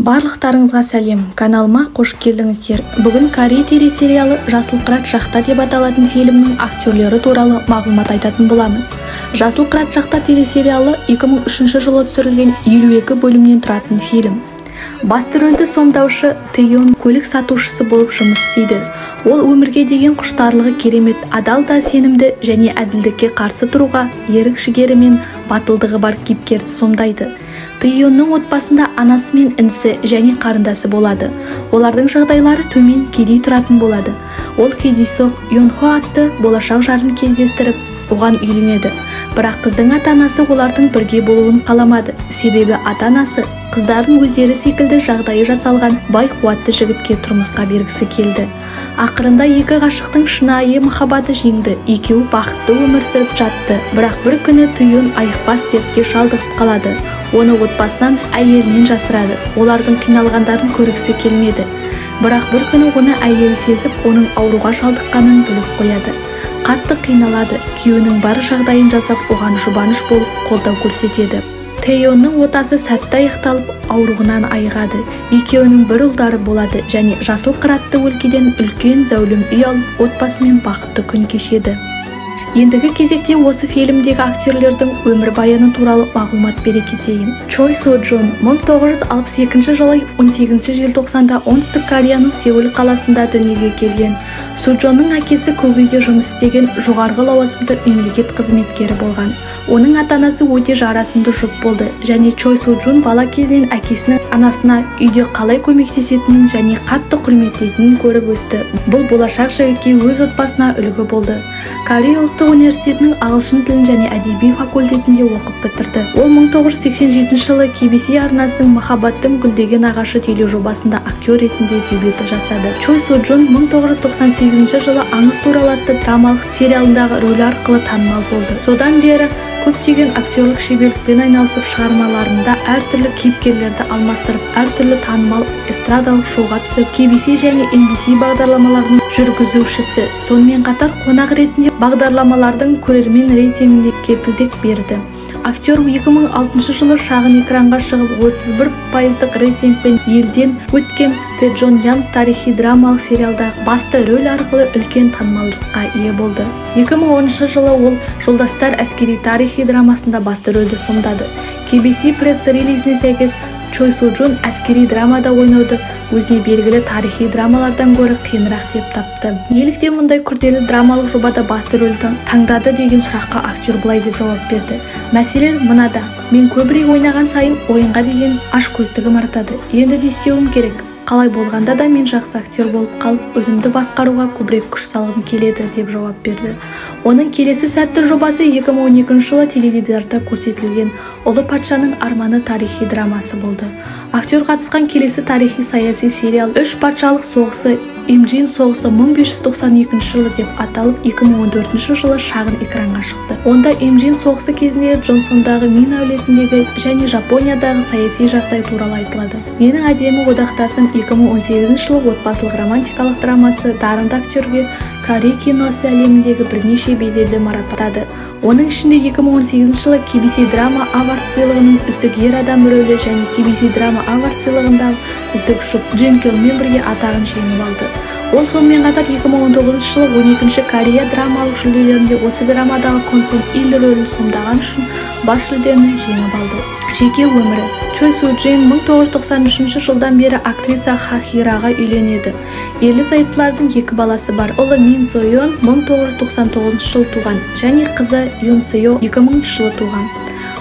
Барлықтарыңызға сәлем, каналыма қош келдіңіздер. Бүгін корей телесериалы «Жасыл қырат жақта» деп аталатын фильмнің актерлері туралы мағлұмат айтатын боламын. «Жасыл қырат жақта» телесериалы 2003 жылы түсірілген 52 бөлімнен тұратын фильм. Басты рөлді сомдаушы Тэйон көлік сатушысы болып жұмыс істейді. Ол өмірге деген құштарлығы керемет, адал да сенімді және әділдікке қарсы тұруға ерік-жігері мен батылдығы бар кейіпкерді сомдайды. Тэйонның отбасында анасы мен інісі және қарындасы болады. Олардың жағдайлары төмен, кедей тұратын болады. Ол кездейсоқ Йонхо атты болашақ жарын кездестіріп, оған үйленеді. Бірақ қыздың ата-анасы олардың бірге болуын қаламады. Себебі ата-анасы қыздарын өздері секілді жағдайы жасалған бай қуатты жігітке тұрмысқа бергісі келді. Ақырында екі ғашықтың шынайы махаббаты жеңді. Екеуі бақытты өмір сүріп жатты. Бірақ бір күні Тэйон айықпас дертке шалдығып қалады. Оны отбасынан, әйелінен жасырады. Олардың қиналғандарын көргісі келмеді. Бірақ бір күні оны әйелі сезіп, оның ауруға шалдыққанын біліп қояды. Қатты қиналады, күйеуінің бар жағдайын жасап, оған жұбаныш болып қолдау көрсетеді. Тэйонның отасы сәтті аяқталып, ауруынан айығады. Екеуінің бір ұлдары болады және жасыл қыратты өлкеден үлкен зәулім үй алып, отбасымен бақытты күн кешеді. Ендігі кезекте осы фильмдегі актерлердің өмірбаяны туралы мағлұмат бере кетейін. Чой Су Джун 1962 жылы 18 желтоқсанда Оңтүстік Кореяның Сеул қаласында дүниеге келген. Су Джунның әкесі Көгейде жұмыс істеген жоғарғы лауазымды мемлекет қызметкері болған. Оның ата-анасы өте жарасымды жұп болды және Чой Су Джун бала кезінен әкесінің анасына үйде қалай көмектесетінін және қатты құрметтейтінін көріп өсті. Бұл болашақ жігітке өз отбасына үлгі болды. Корей ұлттық университетінің ағылшын тілін және әдеби факультетінде оқып бітірді. Ол 1987 жылы KBS арнасының «Махаббаттың гүлдеген ағашы» тележобасында актер ретінде дебют жасады. Чой Су Джун 1998 жылы «Аңыз туралы» атты драмалық сериалындағы рөлі арқылы танымал болды. Содан бері көптеген актерлік шеберлікпен айналысып, шығармаларында әртүрлі кейіпкерлерді алмастырып, әртүрлі танымал эстрадалық шоуға түсіп, KBS және NBC бағдарламаларының жүргізушісі. Сонымен қатар қонақ ретінде бағдарламалардың көрермен рейтингінде кепілдік берді. Актер 2006 жылы шағын экранға шығып, 31% рейтингпен елден өткен Тэджон Янг тарихи драмалық сериалда басты рөл арқылы үлкен танымалдылыққа ие болды. 2010 жылы ол «Жолдастар» әскери тарихи драмасында басты рөлді сомдады. KBS пресс-релизіне сәйкес, Чой Су Джун әскери драмада ойнауды өзіне белгілі тарихи драмалардан гөрі қиынырақ деп тапты. Неліктен мұндай күрделі драмалық жобада басты рөлді таңдады деген сұраққа актер былай деп жауап берді: «Мәселен, мынада мен көбірек ойнаған сайын ойынға деген ашкөздігім артады. Енді не істеуім керек? Қалай болғанда да мен жақсы актер болып қалып, өзімді басқаруға көбірек күш салғым келеді», деп жауап берді. Оның келесі сәтті жобасы 2012 жылы теледидарда көрсетілген «Ұлы патшаның арманы» тарихи драмасы болды. Актер қатысқан келесі тарихи саяси сериал «Үш патшалық соғысы» Имджин соғысы 1592 жылы деп аталып, 2014 жылы шағын экранға шықты. Онда Имджин соғысы кезінде Джонсондағы Мин әулетіндегі және Жапониядағы саяси жағдай туралы айтылады. «Менің әдемі одақтасым» 2018 жылы отбасылық романтикалық драмасы дарынды актерге корей киносы әлеміндегі бірнеше беделді марапаттады. Оның ішінде 2018 жылы KBS Drama Award сыйлығының үздік ер адам рөлі және KBS Drama Award сыйлығындағы үздік жұп Джин Кёнмен бірге атағын жеңіп алды. Ол сонымен қатар 2019 жылы 12-ші Корея драмалық жүлделерінде осы драмадағы Консон Ил рөлін сомдаған үшін бас жүлдені жеңіп алды. Жеке өмірі. Чой Су Джин 1993 жылдан бері актриса Ха Хираға үйленеді. Ерлі зайыптылардың екі баласы бар. Ұлы Мин Со Йон 1999 жылы туған және қызы Юн Сео 2000 жылы туған.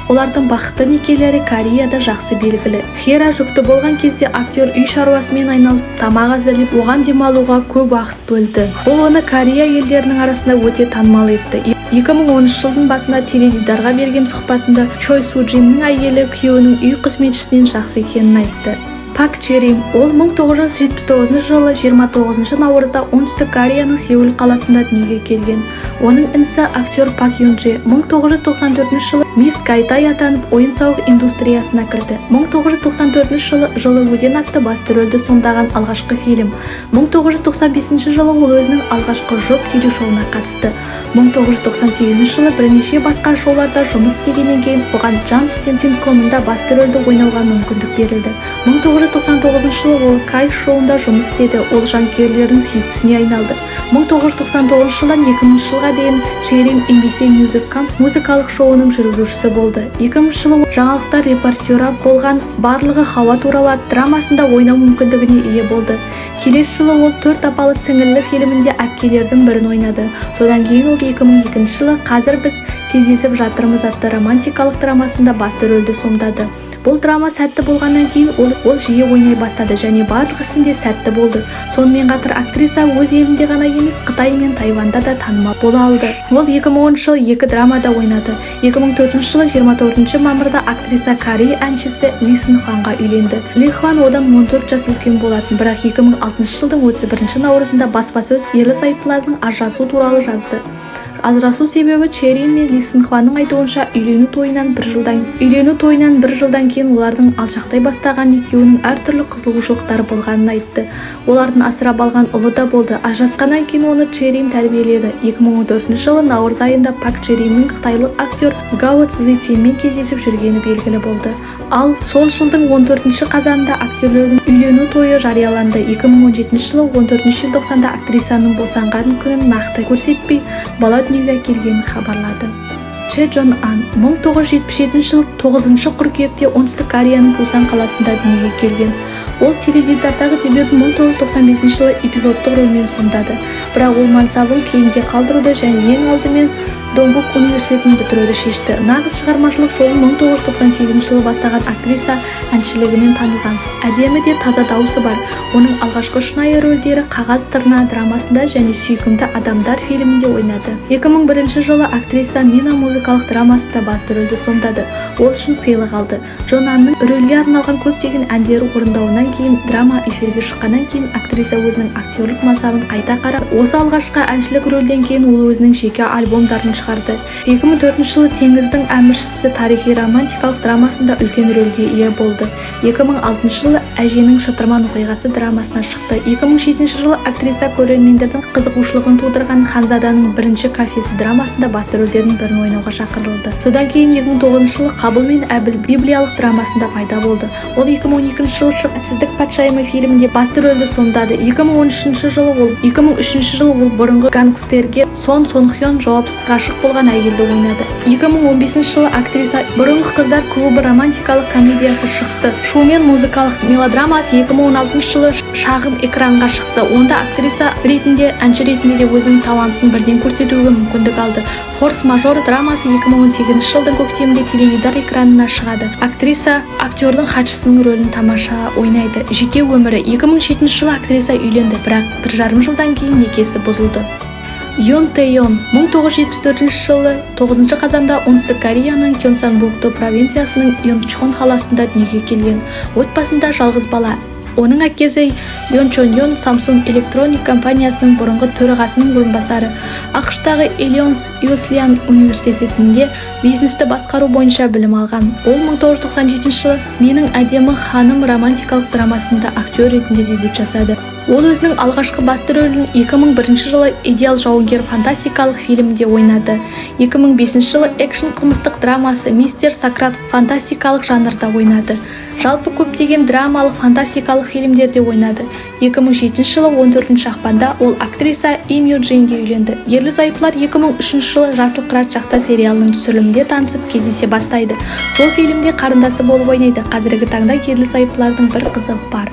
Олардың бақытты некелері Кореяда жақсы белгілі. Хера жүкті болған кезде актер үй шаруасымен айналысып, тамақ әзірлеп, оған демалуға көп уақыт бөлді. Бұл оны Корея елдерінің арасында өте танымал етті. 2010 жылдың басында теледидарға берген сұхбатында Чой Су Джиннің әйелі күйеуінің үй қызметшісінен жақсы екенін айтты. Пак Черим. Ол 1979 жылы 29 наурызда Оңтүстік Кореяның Сеул қаласында дүниеге келген. Оның інісі актер Пак Юн Джи 1994 жылы Мисс Гайтай атанып, ойын-сауық индустриясына кірді. 1994 жылы «Жылы өзен» атты басты рөлді сомдаған алғашқы фильм. 1995 жылы ол өзінің алғашқы жұп телешоуына қатысты. 1998 жылы бірнеше басқа шоуларда жұмыс істегеннен кейін оған Jump ситкомында басты рөлді ойнауға мүмкіндік берілді. 1999 жылы ол Кай шоуында жұмыс істеді. Ол жанкүйерлерінің сүйіктісіне айналды. 1999 жылдан 2000 жылға дейін Шерим NBC Music Camp музыкалық шоуының жүргізушісі болды. 2000 жылы жаңалықтар репортері болған Барлығы Хауа туралы драмасында ойнау мүмкіндігіне ие болды. Келесі жылы ол Төрт апалы сіңіллі фильмінде әпкелердің бірін ойнады. Содан кейін ол 2002 жылы Қазір біз кездесіп жатырмыз атты романтикалық драмасында басты рөлді сомдады. Бұл драма сәтті болғаннан кейін ол жиі ойнай бастады және барлық ісінде сәтті болды. Сонымен қатар актриса өз елінде ғана емес, Қытай мен Тайванда да танымал бола алды. Ол 2010 жылы екі драмада ойнады. 2004 жылы 24 мамырда актриса корей әншісі Ли Сын Хванға үйленді. Ли Хван одан 14 жас үлкен болатын, бірақ 2006 жылдың 31 наурызында баспасөз ерлі-зайыптылардың ажырасу туралы жазды. Ажырасу себебі Черин мен Ли Сын Хванның айтуынша, үйлену тойынан бір жылдан кейін олардың алшақтай бастаған екеуінің әртүрлі қызығушылықтары болғанын айтты. Олардың асырап алған ұлы да болды. Ажырасқаннан кейін оны Черин тәрбиеледі. 2014 жылы наурыз айында Пак Чериннің қытайлық актер Гао Цзитинмен кездесіп жүргені белгілі болды. Ал сол жылдың 14 қазанында актерлердің үйлену тойы жарияланды. 2017 жылы 14 желтоқсанда актрисаның босанған күнін нақты көрсетпей, бала дүниеге келгенін хабарлады. Че Джон Ан 1977 жылы 9 қыркүйекте Оңтүстік Кореяның Пусан қаласында дүниеге келген. Ол теледидардағы дебютін 1995 жылы эпизодтық рөлмен сомдады. Бірақ ол мансабын кейінге қалдыруды және ең алдымен Донгук университетін бітіруді шешті. Нағыз шығармашылық жолын 1998 жылы бастаған актриса әншілігімен танылған. Әдемі де таза дауысы бар. Оның алғашқы шынайы рөлдері Қағаз тырна драмасында және Сүйкімді адамдар фильмінде ойнады. 2001 жылы актриса Мина музыкалық драмасында басты рөлді сомдады. Ол үшін сыйлық алды. Джон Анның рөлге арналған көптеген әндері орындауынан кейін драма эфирге шыққаннан кейін актриса өзінің актерлік мансабын қайта қарап, осы алғашқы әншілік рөлден кейін ол өзінің жеке альбомдарын шығарды. 2004 жылы Теңіздің әміршісі тарихи романтикалық драмасында үлкен рөлге ие болды. 2006 жылы Әженің шытырман оқиғасы драмасына шықты. 2007 жылы актриса көрермендердің қызығушылығын тудырған Ханзаданың бірінші кафесі драмасында басты рөлдердің бірін ойнауға шақырылды. Содан кейін 2009 жылы Қабыл мен Әбіл библиялық драмасында пайда болды. Ол 2012 жылы Сәтсіздік патшайымы фильмінде басты рөлді сомдады. 2003 жылы ол бұрынғы гангстерге Сон Сон Хён жауапсыз ғашық болған әйелді ойнады. 2015 жылы актриса Бұрынғы қыздар клубы романтикалық комедиясы шықты. Шумен музыкалық мелодрамасы 2016 жылы шағын экранға шықты. Онда актриса ретінде, әнші ретінде де өзінің талантын бірден көрсетуге мүмкіндік алды. Форс-мажор драмасы 2018 жылдың көктемінде теледидар экранына шығады. Актриса актердің хатшысының рөлін тамаша ойнайды. Жеке өмірі. 2007 жылы актриса үйленді, бірақ 1,5 жылдан кейін некесі бұзылды. Юн Тэ-ён 1974 жылы 9 қазанда Оңтүстік Кореяның Кёнсанбукто провинциясының Йончхон қаласында дүниеге келген. Отбасында жалғыз бала. Оның әкесі Йон Чон Йон Samsung Electronics компаниясының бұрынғы төрағасының орынбасары. АҚШ-тағы Иллинойс Уэслиян университетінде бизнесті басқару бойынша білім алған. Ол 1997 жылы Менің әдемі ханым романтикалық драмасында актер ретінде дебют жасады. Ол өзінің алғашқы басты рөлін 2001 жылы Идеал жауынгер фантастикалық фильмінде ойнады. 2005 жылы экшн қылмыстық драмасы Мистер Сократ фантастикалық жанрда ойнады. Жалпы көптеген драмалық фантастикалық фильмдерде ойнады. 2007 жылы 14 ақпанда ол актриса Им Ю Джинге үйленді. Ерлі-зайыптылар 2003 жылы Жасыл қырат жақта сериалының түсірілімінде танысып кездесе бастайды. Сол фильмде қарындасы болып ойнайды. Қазіргі таңда ерлі-зайыптылардың бір қызы бар.